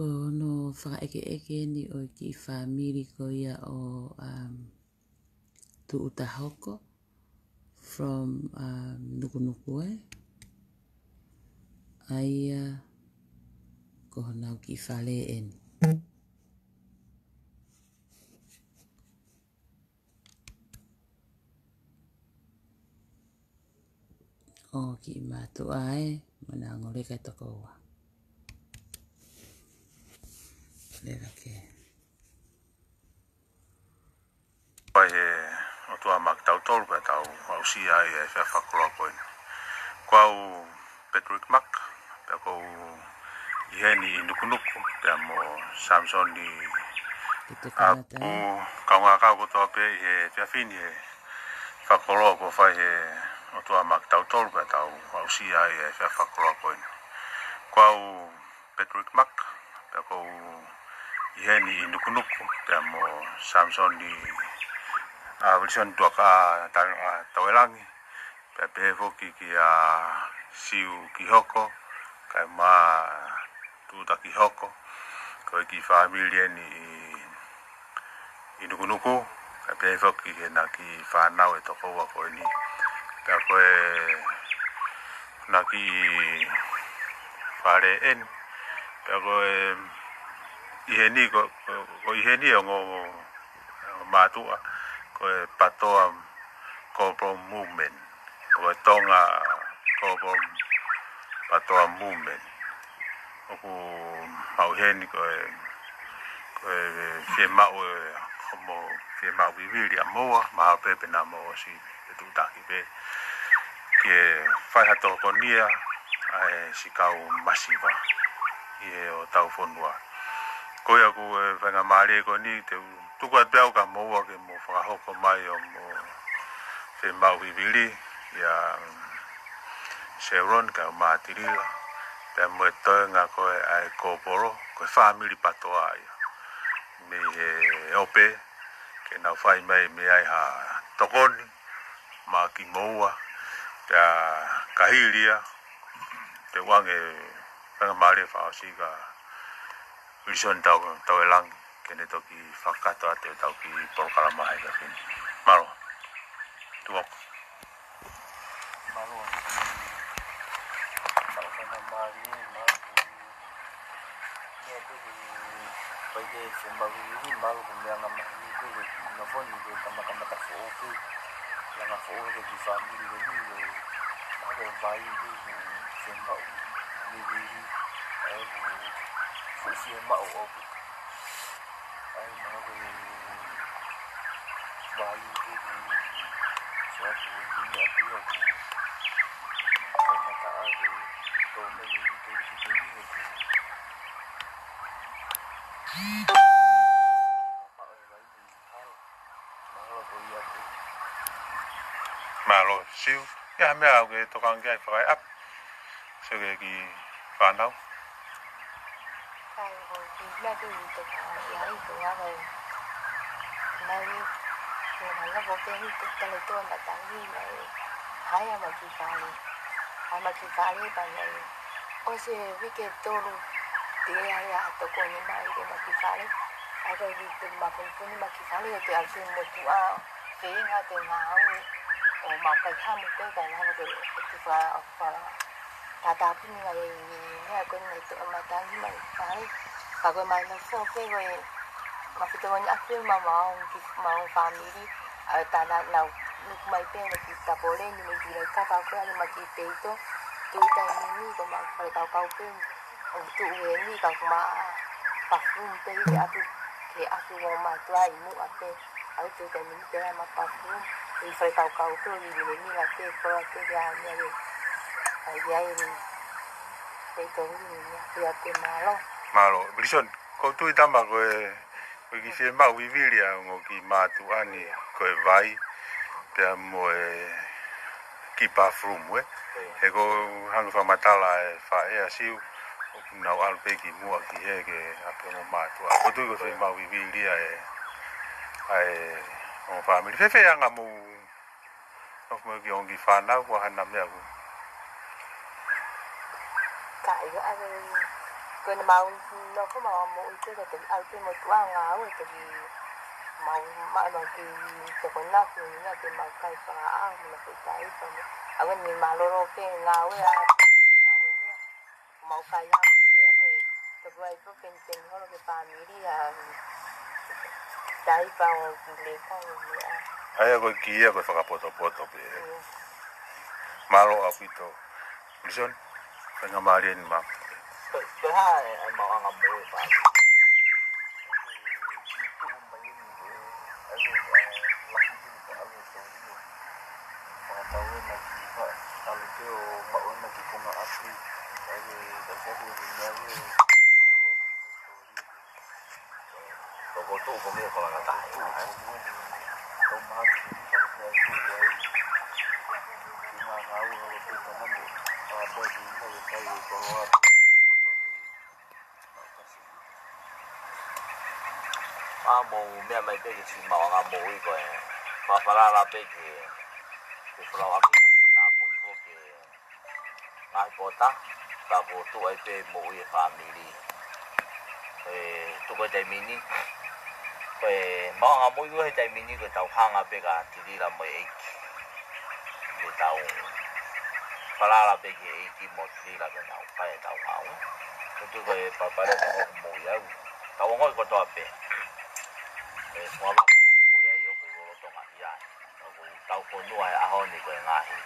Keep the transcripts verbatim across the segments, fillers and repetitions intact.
Ko hono fakaʻekeʻeke eni ʻo e kiʻi fāmili ko ia ʻo, um, Tuʻutahoko from, um, Nukunuku, ē. ʻA ia ko honau kiʻi fale eni. ʻO kiʻi mātuʻa ē, mo ʻena ongo leka ʻe toko ua. Lelake. Pea ʻi he ʻOtua maʻa kitautolu pea tau aʻusia ai e efiafi fakakoloa ko eni. Ko au Patrick Mark, pea ko u ʻi heni ʻi Nukunuku, pea mo Samson ʻi Ke te ʻaku kamata, ē? Kaungā kau kotoa pē ʻi he efiafi ni he fakakoloa kuo fai he ʻOtua maʻa kitautolu pea tau aʻusia ai e efiafi fakakoloa ko eni. Ko au Patrick Mark, pea ko u ʻi heni ʻi Nukunuku, pea mo Samson ʻi, ʻa, Wilson Tuaka, ʻa, Ta-, ʻa, Tauelangi, pea pehē foki kia Siu Kihoko, kae ʻumaʻā Tuta Kihoko, ko e kiʻi fāmili eni ʻi, ʻi Nukunuku, kae pehē foki ki heʻena kiʻi fānau ʻe toko ua ko eni. Pea ko ʻena kiʻi fale eni. Pea ko e ʻi heni ko, ko, ko ʻi heni ʻa e ongo mātuʻa, ko e Patoa Corporal Movement, ko e Tonga Corporal Patoa Movement. ʻOku mau ʻi heni ko e, ko e fiemaʻu e, hoʻomo fiemaʻu vivili ʻa moua, mahalo pē pea naʻa mou ʻosi fetuʻutaki pē ke fai ha tokoni ia ʻa e siʻi kau masiva ʻi he ʻo tau fonua. Ko ia ʻoku ou faingamālie ko eni te u tuku atu pē au kia moua ke mou fakahoko mai hoʻomo fiemaʻu vivili ʻia, mm, Sharon kae ʻumaʻā Tilila, pea mo e toenga ko ē ʻa e Kōpolo, ko e fāmili Patoa ia. Mei he ope, ke nau fai mai mei ai ha tokoni maʻa kimoua, pea ka hili ia, te u ʻoange faingamālie fakaʻosi kia Wilson Tau, Tauelangi, ke ne toki fakakakato atu ʻetau kiʻi polokalama he efiafi ni. Mālō. Tuʻuako. Mālō. Mālō faingamālie, mālō. Ia ko e, ko e fiemaʻu vivili, mālō ko e meʻangāmaheni ko e, ko e nofo ni ko e kamakamata foʻou ko e, langa foʻou ko e kiʻi fāmili ko eni ko e, ko e vai ko e, ko e fiemaʻu vivili, ʻa ia ko e, ko e fiemaʻu ʻaupito. ʻA ia mālō ko e vai ko e, ko e, so atu ko e meʻa ko ia ko e, ko e mata ʻa e, ko e mele ni ko e, ko e, ko e, ko e, Mālō, Siu. Ia, ha meʻa ʻoku ke tokanga ki ai fakaeʻapi. Siu ki he kiʻi fānau. Kai, ko e kiʻi meʻa ʻoku ou tokanga ki ai, ko e ʻave. Mai, ko e mana ko ke ni te tala to matangi mai. Hai, ʻa e kiʻi fale. ʻA e kiʻi fale pea nai. ʻOsi e uike ʻe tolu, teʻeki ai ha tokoni mai ki he kiʻi fale. ʻA ia ko e uike ʻe tolu mapunipuni e kiʻi fale, ʻe te ʻalu ki he motuʻa, feinga ke ngāue, ʻo mau kai hamu pē, kai hamu ke, ke fa-, fa-, tātāpuni mai e, e, meʻa ko eni naʻe toʻo matangi mai fale. Ka ko e mai nofo pē ko e, ma fitongoni ʻaki pē ma, ma ongo kiʻi, ma ongo fāmili, ʻa e tana nau nuku mai pē ʻene kiʻi tapole ni mo e kiʻi laʻi kaka ko ē ʻa e ma kiʻi peito, tuʻu taimi ni ko ma fale kaukau pē, ʻo tuʻu eni ka ko ma pafumu pē ʻi he ʻapi, ke ʻapi ʻo mātuʻa ʻi muʻa pē, ʻa e tuʻu taimi ni pē ʻa ma pafumu, ʻi fale kaukau pē, ʻi mele ni la pē, ko la pē, ʻa mea le, ʻa ia eni, peito ni, ʻa ia pē mālō. Mālō, Wilson. Ko u tui tama ko e, ko e kiʻi fiemaʻu vivili ʻa e ongo kiʻi mātuʻa ni, ko e vai, pea mo e kiʻi bathroom, ē. He ko u hanga fakamatala e faʻē ʻa Siu, ʻoku nau ʻalu pē ki muʻa ki hē ke ʻapi e ongo mātuʻa. Ko u tui ko e fiemaʻu vivili ia ʻa e, ʻa e ongo fāmili. Fēfē anga mo, nofo mo e kiʻi ongo kiʻi fānau, ko e hā hana meʻa ko ē? Ka ʻi ai Ko ʻene mau nofo mau ʻa moʻui pē, ko e toki ʻalu pē mo tuʻa ngāue, toki mau maʻu mau ki toko naku ni na te mau kai fakaʻaho mo na ko i taipa mo. ʻA ko eni mālōlō pē ngāue ʻa mau e meʻa. Mau kai ʻaho pē mo e toki vai pō penipeni holo ke fāmili ʻa taipa ʻo ki le kau meʻa. ʻA ia ko e ki ia ko e fakapotopoto pē. Mālō ʻaupito. Listen, faingamālie ni ma. Ko e hā e, e maʻuʻanga moʻui ʻa e fāmili? Ko e tau tuʻu ko mea ko langa tahi, ē? Tau mahaki ki ka mea tuʻu ai. Ki ngā ngāue holo pē ka manu. Ka poi ki ngā kai e koloa. ʻA mo meʻa mai pē ke si maʻuʻanga moʻui ko e. Mafalala pē ke. Ke folau ʻaki ka ko tāpuni ko ke. Ngaahi pota, ka ko tuʻu ai pē moʻui e fāmili. Ko e tuʻu ko e taimi ni, ko e maʻuʻanga moʻui ko e taimi ni, ko e tau hanga pē ka tilila mo e ʻeiki. Ko e tau falala pē ki he ʻeiki mo tilila ke nau fai e tau ngāue. Ko e tuʻu ko e papale ka ko moʻui au. Tau ongoʻi kotoa pē. E fuavaka ko moʻui ai ʻoku lolotonga ia. Ka ko e tau fonua he ʻaho ni ko e ngaahi.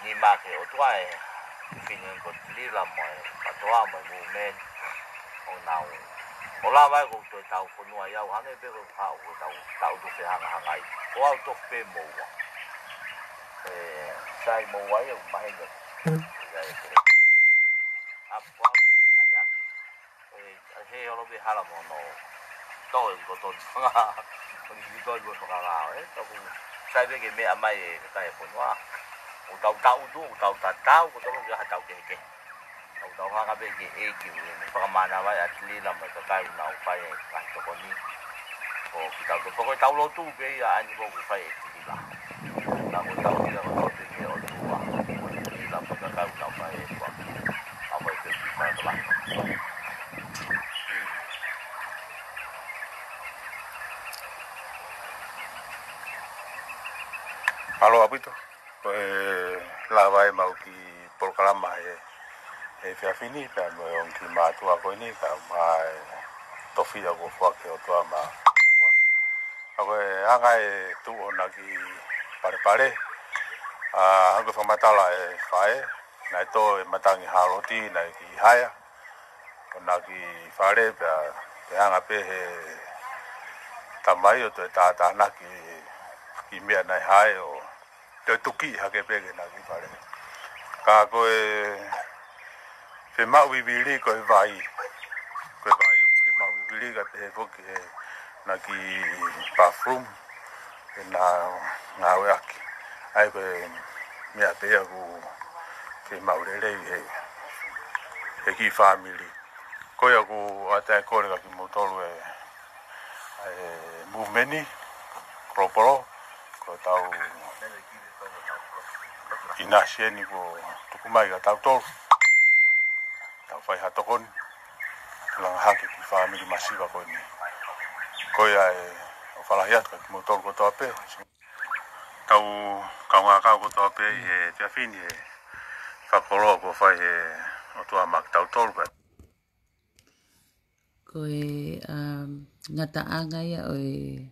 Ni make ʻo tuʻa e fine ko tilila mo e katoa mo e movement ʻo nau. ʻO lava e ko e tau fonua ia ʻo hangē pē ko e hao ko e tau, tau tufe hangahangai. Ko au tofu pē mo ua. E, sai mo ua ia ʻo mahina. Ia e kere. Apua ko e ʻaneaki. E, he olo pē hala mo no. Tō e ko tō ni whanga. Ko ni ki tō e ko whanga, ē? Taku, sai pē ke meʻa mai e kakai e fonua. ʻO tau tau tu, ʻo tau tatau, ko tō ke ha tau kehekehe. Tau tau hanga pē ke ʻeiki, ʻo ne whakamana vai a tilila mai kakai ʻo nau fai e kahi tokoni. Ko ki tau to, ko e tau lotu pē ia ani ko ke fai e tilila. Ka ko tau ia ko tō pē ke o tua. Ko tilila mai kakai ʻo nau fai e tua. Ka ko e pē ki fai tola. Mālō ʻaupito. Ko e lava e mau ki polokalama he, he efiafi ni, pea mo e ongo kiʻi mātuʻa ko eni, pea mo e tofiʻa ko fua ke o tua ma. Ka ko e hanga e tuʻu ʻo na ki palepale, ʻa, hanga fakamatala e faʻē, naʻe tō e matangi haloti, naʻe ki haia, ʻo na ki fale, pea, pea hanga pē he tamai ʻo toe tātānaki ki meʻa naʻe hae ʻo toe tuki hake pē ke na ki fale. Ka ko e fiemaʻu vivili ko e vai. Ko e vai, fiemaʻu vivili ka pehē foki he na ki bathroom, ke na ngāueʻaki. ʻA ia ko e meʻa pē ia ʻoku fiemaʻu lelei he, he kiʻi fāmili. Ko ia ʻoku ʻoatu e kole kia kimoutolu e, e movement ni, Kolopolo, ko e tau ʻinasi eni kuo tuku mai kia tautolu. Tau fai ha tokoni, langa hake ki he fāmili masiva ko eni. Ko ia e, ʻofa lahi atu kia kimoutolu kotoa pē. Tau kaungā kau kotoa pē ʻi he efiafi ni he fakakoloa kuo fai he ʻOtua maʻa kitautolu pē. Ko e, um, ngataʻanga ia ʻo e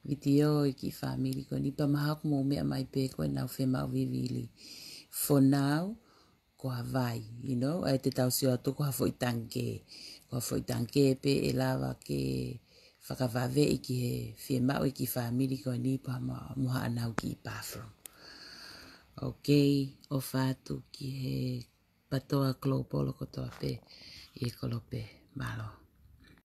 vitiō ʻi he kiʻi fāmili ko eni pea mahalo ʻoku mou meʻa mai pē ko ʻenau fiemaʻu vivili. For now, ko ha vai, you know, ʻa ia te tau sio atu ko ha foʻi tangikē. Ko ha foʻi tangikē pē ʻe lava ke fakavaveʻi ki he fiemaʻu ʻa e kiʻi fāmili ko eni pea mo, mo haʻanau kiʻi bathroom. Ok, ʻofa atu ki he PTOA Kolopolo kotoa pē ʻi he kolope. Mālō.